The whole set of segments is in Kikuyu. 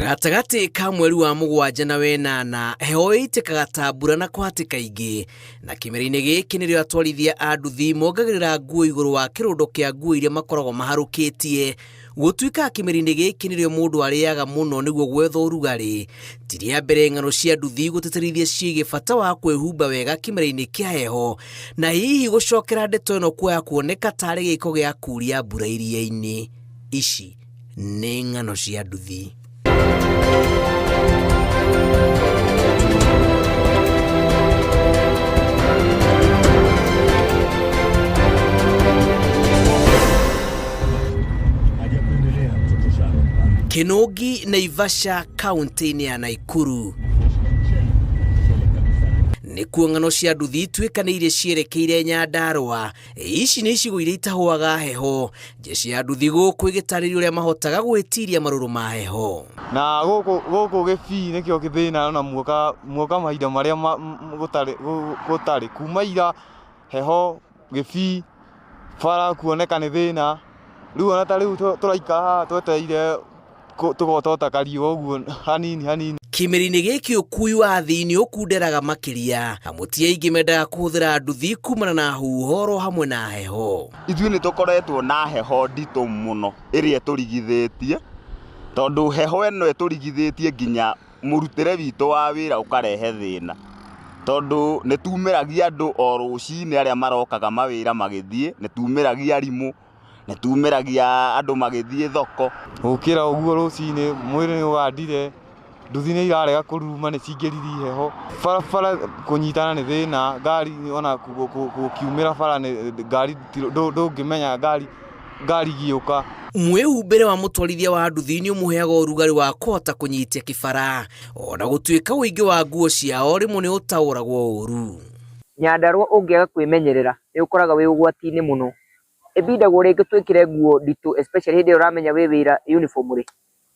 Gatagatĩ ka mweri wa mũgwanja na wenana, heho ĩitĩkaga ta mbura na kũhatĩka ingĩ, na kĩmera-inĩ gĩkĩ nĩrĩo atwarithia a nduthi mongagĩrĩra nguo igũrũ wa kĩrũndo kĩa nguo iria makoragwo maharũkĩtie. Gũtuĩkaga kĩmera-inĩ gĩkĩ nĩrĩo mũndũ arĩaga mũno nĩguo gwetha ũrugarĩ. Ti rĩa mbere ng'ano cia nduthi gũtĩtĩrithia ciĩgiĩ bata wa kwĩhumba wega kĩmera-inĩ kĩa heho, na hihi gũcokera ndeto ĩno kuoya kuoneka tarĩ gĩko gĩa kuria mbura iria-inĩ. Ici nĩ ng'ano cia nduthi. Kĩnũngi, Naivasha, kaunti-inĩ ya Naikuru. Nĩkuo ng'ano cia nduthi ituĩkanĩirie cierekeire Nyandarũa. Ici nĩ icigo iria itahũaga heho. Jeshi ya nduthi gũkũ ĩgĩtarĩria ũrĩa mahotaga gwĩtiria marũrũ ma heho. Na gũkũ gũkũ gĩbii nĩkĩo thĩna na muoka muoka mahinda marĩa gũtarĩ gũtarĩ kuma ira heho gĩbii bara kuoneka nĩ thĩna rĩu ona ta rĩu tũraikara haha twetereire tũgotota kariũa ũguo hanini hanini. Kĩmera-inĩ gĩkĩ ũkui wa athii nĩ ũkunderaga makĩria amu ti aingĩ mendaga kũhũthĩra nduthi kumana na huho oro hamwe na heho. Ithuĩ nĩ tũkoretwo na heho nditũ mũno ĩrĩa ĩtũrigithĩtie, tondũ heho ĩno ĩtũrigithĩtie nginya mũrutĩre witũ wa wĩra ũkarehe thĩna. Tondũ nĩ tumĩragia andũ o rũcinĩ arĩa marokaga mawĩra magĩthiĩ, nĩ tumĩragia arimũ, nĩ tumĩragia andũ magĩthiĩ thoko. Gũkĩra ũguo rũcinĩ mwĩrĩ nĩ ũgandire, nduthi nĩ irarega kũruruma nĩ cingĩririe heho. Barabara kũnyitana nĩ thĩna, ngari ona gũkiumĩra bara ngari ndũngĩmenya ngari ngari igĩũka. Mwĩhumbĩre wa mũtwarithia wa nduthi nĩ ũmũheaga ũrugarĩ wa kũhota kũnyitia kĩbara, ona gũtuĩka ũingĩ wa nguo ciao rĩmwe nĩ ũtaũragwo ũru. Nyandarũa ũngĩaga kwĩmenyerera nĩ ũkoraga wĩ ũgwati-inĩ mũno. Ĩbindagwo rĩngĩ twĩkĩre nguo nditũ especially hĩndĩ ĩrĩa ũramenya wĩ wĩra uniform rĩ,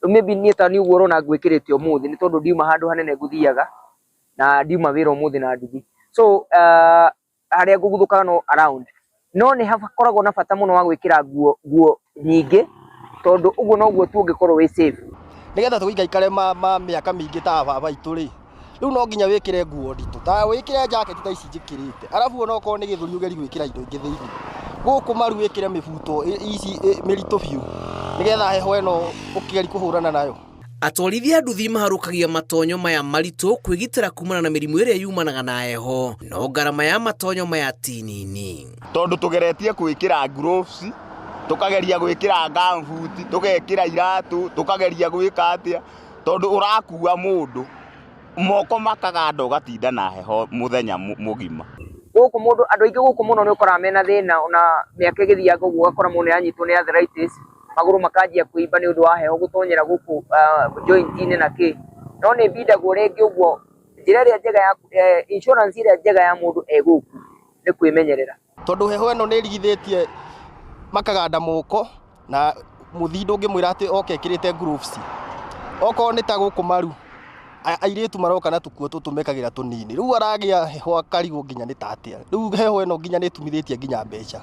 rĩu maybe niĩ ta niĩ ũguo ũrona ngwĩkĩrĩte ũmũthĩ nĩ tondũ ndiuma handũ hanene ngũthiaga na ndiuma wĩra ũmũthĩ na nduthi. So harĩa ngũguthũkaga no around. No nĩ hakoragwo na bata mũno wa gwĩkĩra nguo nguo nyingĩ tondũ ũguo noguo tu ũngĩkorwo wĩ safe. Nĩgetha tũgĩikaikare ma mĩaka mĩingĩ ta baba aitũ rĩ, Rĩu no nginya wĩkĩre nguo nditũ ta wĩkĩre jacket ta ici njĩkĩrĩte, arabu ona okorwo nĩ gĩthũri ũgerie gwĩkĩra indo ingĩ thĩinĩ. Gũkũ maru wĩkĩre mĩbuto ici mĩritũ biũ nĩgetha heho ĩno ũkĩgerie kũhũrana nayo. Atwarithia a nduthi maharũkagia matonyo maya maritũ kwĩgitĩra kumana na mĩrimũ ĩrĩa yumanaga na heho, no ngarama ya matonyo maya ti nini. Tondũ tũgeretie gwĩkĩra gloves, tũkageria gwĩkĩra gumboot, tũgekĩra iratũ, tũkageria gwĩka atĩa, tondũ ũrakua mũndũ moko makaganda ũgatinda na heho mũthenya mũgima. Gũkũ mũndũ, andũ aingĩ gũkũ mũno nĩ ũkoraga mena thĩna ona mĩaka ĩgĩthianga ũguo ũgakora mũndũ nĩ aranyitwo nĩ arthritis, magũrũ makanjia kũimba nĩ ũndũ wa heho gũtonyera gũkũ joint inĩ na kĩ. No nĩ ĩbindagwo rĩngĩ ũguo, njĩra ĩrĩa njega ya insurance ĩrĩa njega ya mũndũ e gũkũ nĩ kwĩmenyerera. Tondũ heho ĩno nĩ ĩrigithĩtie makaganda moko na mũthii ndũngĩmwĩra atĩ oke ekĩrĩte gloves. Okorwo nĩ ta gũkũ maru, airĩtu maroka na tũkuo tũtũ mekagĩra tũnini, rĩu aragĩa heho akarigwo nginya nĩ ta atĩa. Rĩu heho ĩno nginya nĩ ĩtumithĩtie nginya mbeca.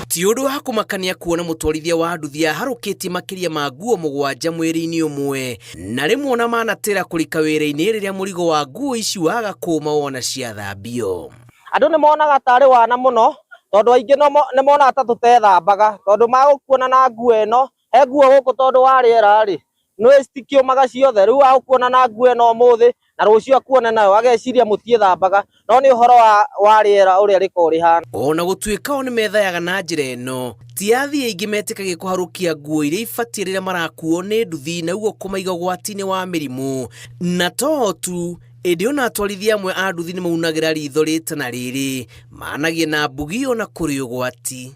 Ti ũndũ wa kũmakania kuona mũtwarithia wa nduthi aharũkĩtie makĩria ma nguo mũgwanja mwĩrĩ-inĩ ũmwe, na rĩmwe ona manatĩra kũrika wĩra-inĩ rĩrĩa mũrigo wa nguo ici waga kũma wona ciathambio. Andũ nĩ monaga tarĩ wana mũno, tondũ aingĩ nĩ monaga ta tũtethambaga, tondũ magũkuona na nguo ĩno, he nguo gũkũ tondũ wa rĩera rĩ, nĩ citikĩũmaga ciothe, rĩu agũkuona na nguo ĩno ũmũthĩ, na rũciũ akuone nayo, ageciria mũtiĩthambaga, no nĩ ũhoro wa rĩera ũrĩa rĩkoragwo rĩhana. Ona gũtuĩka o nĩmethayaga na njĩra ĩno, ti athii aingĩ metĩkagia kũharũkia nguo iria ibatiĩ rĩrĩa marakuo nĩ nduthi na ũguo kũmaiga ũgwati-inĩ wa mĩrimũ. Na to o tu, ĩndĩ ona atwarithia amwe a nduthi nĩmaunagĩra ritho rĩta na rĩrĩ, managia na mbugi ona kũrĩ ũgwati.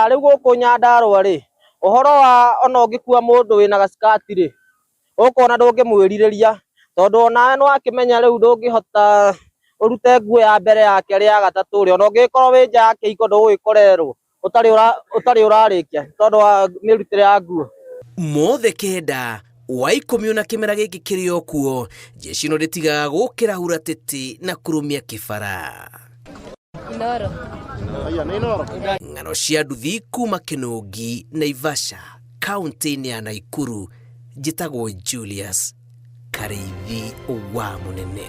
Rĩu gũkũ Nyandarũa rĩ, ũhoro wa ona ũngĩkua mũndũ wĩna gacikati rĩ, ũkona ndũngĩmwĩrirĩria tondũ onawe nĩ wakĩmenya rĩu ndũngĩhota ũrute nguo ya mbere ya kerĩ ya gatatũ rĩ, ona ũngĩgĩkorwo wĩ nja ya kĩhiko ndũgũgĩkorerwo ũtarĩ ũrarĩkia tondũ wa mĩrutĩre ya nguo. Mothe kenda wa ikũmi ona kĩmera gĩkĩ kĩrĩ o kuo, jeshi ĩno ndĩtigaga gũkĩra huratĩtĩ na kũrũmia kĩbara. Inoro. Ng'ano cia nduthi kuma Kĩnũngi, Naivasha, kaunti-inĩ ya Naikuru, njĩtagwo Julius Karĩithi wa Mũnene.